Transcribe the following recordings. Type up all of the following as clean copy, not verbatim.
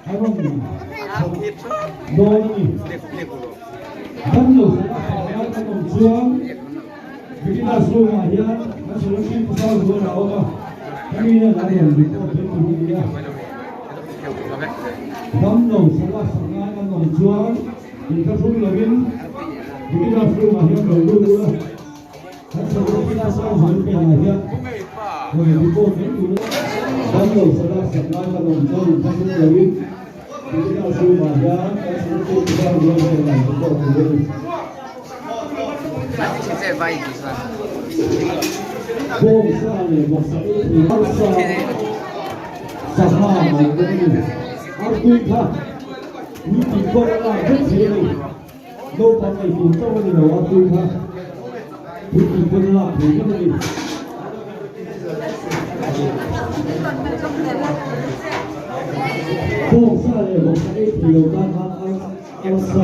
A rawn chhawp dawn a ni. Damlo sala sak ngai kan awm chuan Vigilas room ah hian kan Solution pasal zual a awm a, hemi hian a rawn report vek tur a ni a. Damlo sala sak ngai kan awm chuan inthlahrung lovin Vigilas room ah hian lo lut ula. Kan Solution pasal zual hnenah hian rawn report vek tur a ni. Damlo sala sak ngai kan awm chuan inthlahrung lovin Vigilas room ah hian kan Solution pasal zual hnenah report tur a ni. Bawngsa leh vawksa ei thei arsa sangha mai pawh a ni. Artui kha nitin pawh a lak vek thei a ni. Naupang ei tur chauh a ni lo, artui kha nitin pawn a lak thei vek a ni. Bawngsa leh vawksa ei thei lo tan khan arsa.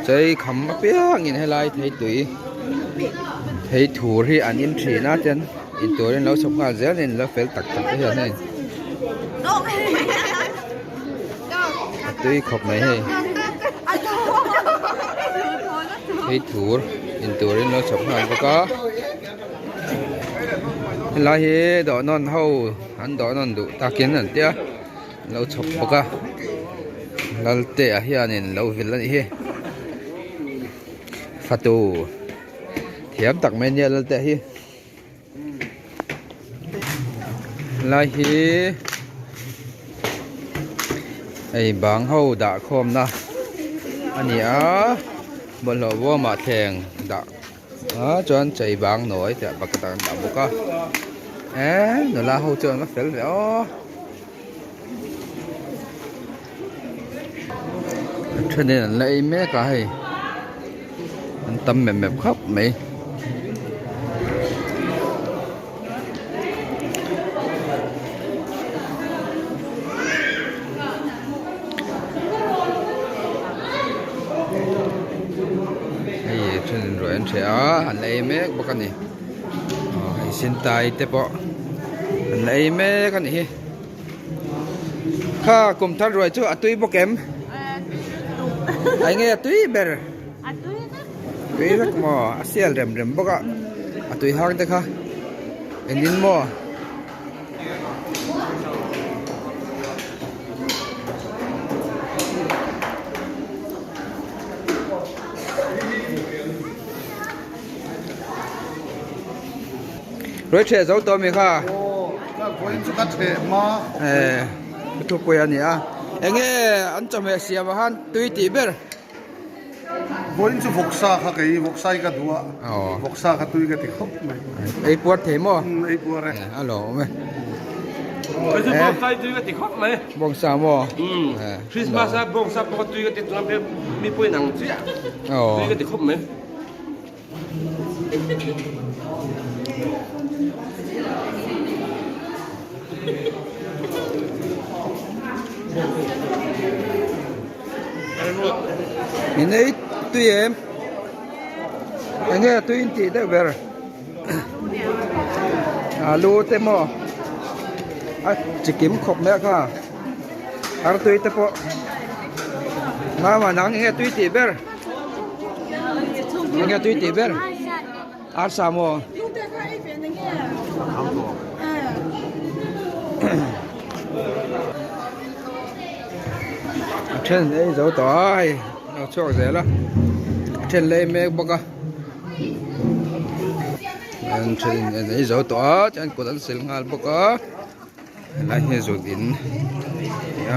Chei kham apiangin helai thei tui thei thur hi an in thin a chuan intur in lo chhawp nghal zel a ni an lo fel tak tak te hian hei. A tui khawp mai hei thei thur in turin lo chhawp nghal bawk a helai hi dawhnawn ho an dawhnawn duh takin an tia an lo chhawp bawk a lalte ah hianin lo vil a nih hi fatu thiam tak mai ania lalte hi. Lai hi hei bang ho dah khawm na a ni a bawlhhlawh bawm ah thleng dah a chuan chei bang nawi tih ah bucket ah an dah bawk a eee nula ho chuan an va fel ve aw a thenin an la ei mek a hei an tam mep mep khawp mai. Hei a thenin ruai an hreh a an la ei mek bawk a ni aw hei sentai te pawh. An ei mek a nih hi. Kha kum thar ruai chu a tui bawk em? Ai nge a tui ber? A tui vek. Tui vek maw? A sial rem rem bawk a, a tui hang te kha engin maw? Ruai ṭheh zo tawh mi kha. Thupui a ni a. Enge an chawhmeh siam ah khan tui tih ber. Vawiin chu vawksa kha kei vawksa hi ka duh a. Vawksa kha tui ka ti khawp mai. Ei puar thei maw? Ei puar e. A lawm e. Kei chu bawngsa hi tui ka ti khawp mai. Bawngsa maw? Christmas a bawngsa pawh kha tui ka ti tuna mi pawhin ang chiah. Tui ka ti khawp mai. In ei tui em eng nge tui in tih deuh ber alu te maw a chi kim khawp mai a kha artui te pawh mama nang eng nge tui tih ber. Enge tui tih ber? Arsa maw? A then ei zo tawh a hei a lo chhuak zel a a then lei mek bawk a an then in ei zo tawh a chuan kut an sil nghal bawk a. Helai hi zut in a ni a.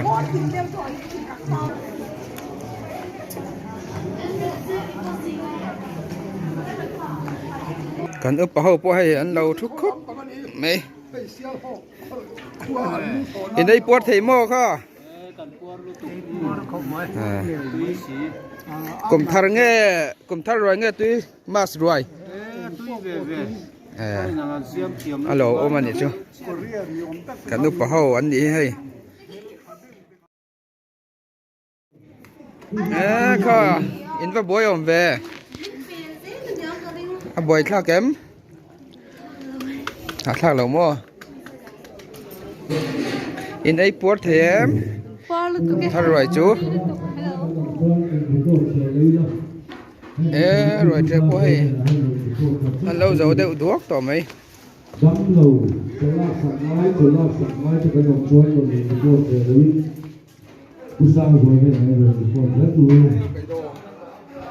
Kan upa ho pawh hei an lo thu khup mai. In ei puar thei maw kha? Kum thar nge kum thar ruai nge tui mas ruai? A lo awm a nih chu kan upa ho an nih hi hei e kha in va buai awm ve a buai thlak em a thlak lo maw in ei puar thei em thar ruai chu. E ruai ṭe pawh hei an lo zo deuh duak tawh mai.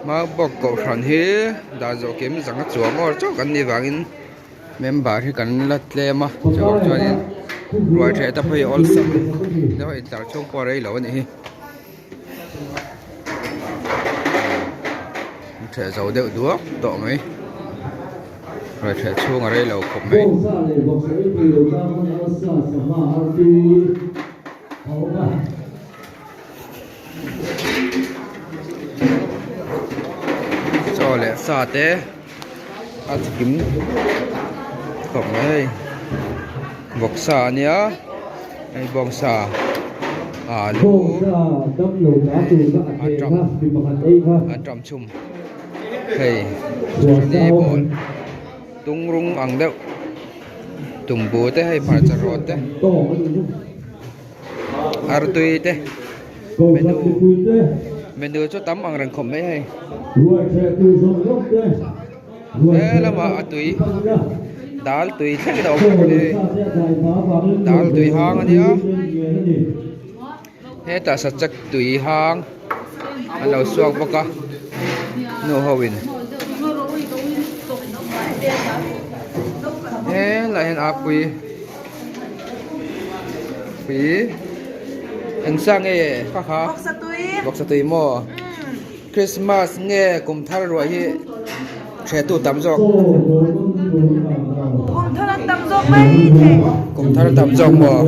Maubawk kohhran hi dan zawh kim zanga chuang awr chauh kan nih vangin member hi kan la tlem a chuvang chuanin ruai ṭheh te pawh hi awlsam deuh a intlar chhung pawh a rei lo a nih hi. Theh zo deuh duak tawh mai ruai theh chhung a rei lo khawp mai. Chaw leh sa te a chikim khawp mai hei vawksa a nia hei bawngsa alu a ṭam chhum hei chutney bawl tung rawng ang deuh tumbu te hei hmarcha rawt te artui te. Menu menu chu tam ang reng khawp mai hei he lamah a tui dal tui thleng in a awm bawk a ni dal tui hang a nia hetah sachek tui hang an lo suak bawk a nu ho in helaiah hian a pui. Pui eng sa nge kha kha Bawksa tui Bawksa tui maw Christmas nge kum thar ruah hi hre tu tam zawk Kum thar an tam zawk mai thei Kum thar tam zawk maw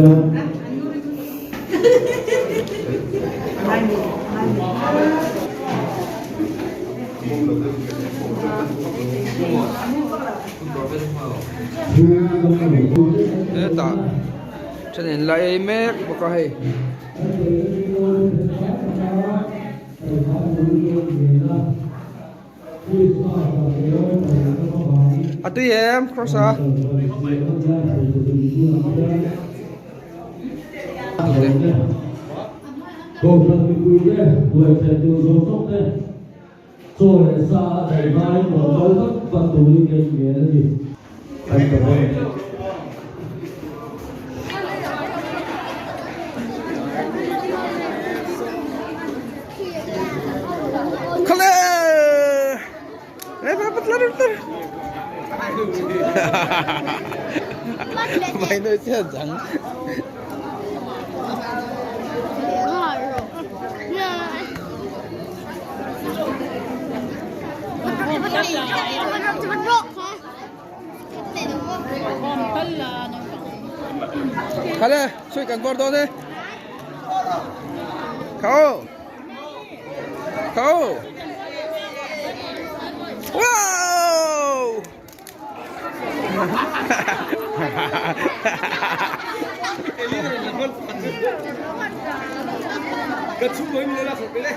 Hetah thenin la ei mek bawk a hei. A A tui em cross a. Kohhran mipuite buaithleh tur zawng zawng te chaw leh sa a daih hmain rawn kal vat vat turin ka inngel a ni. Kan ta bawk. Khale! Mày nói chuyện chẳng. Khale, suy cần con đó đi. Khâu. Khâu. Wow! Ka chhung mai min la khawp le.